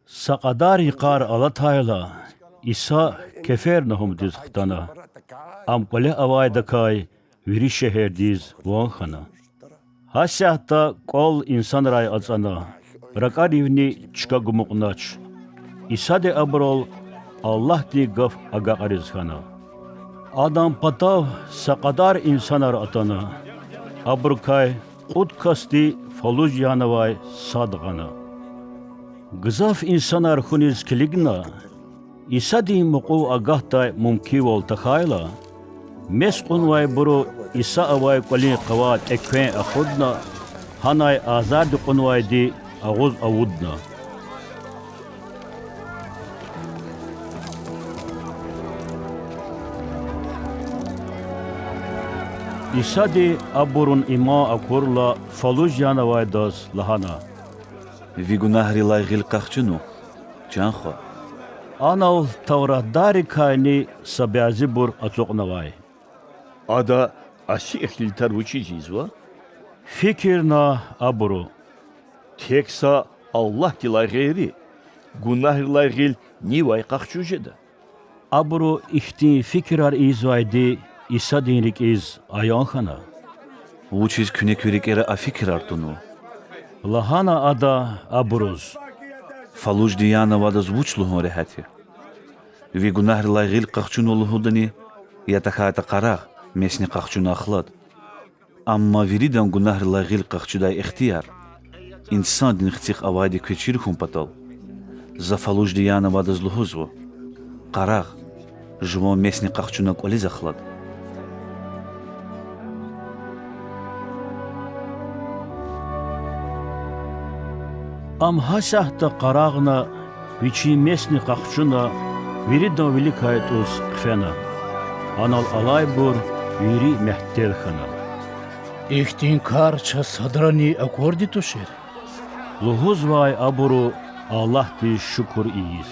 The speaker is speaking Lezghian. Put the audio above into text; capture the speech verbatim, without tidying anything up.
Са кьадар йикъар алатайла, Иса Кефернагьумдиз хтана. Ам кӀвале авайдакай вири шегьердиз ван хьана. Гьасятда кӀвал инсанрай ацӀана, ракӀаривни чка гумукьнач. Исади абурал Аллагьдин гаф агакьариз хьана. Адан патав са кьадар инсанар атана. Абурукай кьуд касди фалуж янавай сад гъана. Гзаф инсанар хьуниз килигна, Исадин мукьув агатдай мумкинвал тахьайла, мес кьунвайбуру Иса авай кӀвалин къавар эквен акъудна, гьанай азарди кьунвайди агъуз авудна. Исади абурун иман акурла, фалуж янавайдаз лагьана: Ви гунагьрилай гъил къахчуна, чан хва. Анал тавратдаррикайни са бязибур ацукьнавай. Ада асиихъ гъил тар вучиз ийизва? Фикирна абуру. Тек са Аллагьдилай гъейри гунагьрилай гъил нивай къахчуз жеда? Абуру ихьтин фикирар ийизвайди Исадин рикӀиз аян хьана. Вучиз куьне куь рикӀера а фикирар тунва? Лагьана Ада абуруз: Фалужди янавайдаз вуч лугьун регьят я? Ви гунагьрилай гъил къахчуна лугьудани, я тахьайтӀа къарагъ, месни къахчуна ахлад? Амма виридан гунагьрилай гъил къахчудай ихтияр Инсандин Хцихъ авайди квез чир хьун патал, За фалужди янавайдаз лугьузва: къарагъ, жуван месни къахчуна кӀвализ ахлад. Ам гьасятда къарагъна, вичин месни къахчуна, виридан виликай тӀуз хъфена. Анал алайбур вири мягьтел хьана. Ихьтин кар чаз садрани акурди тушир? лугьузвай абуру Аллагьдиз шукур ийиз.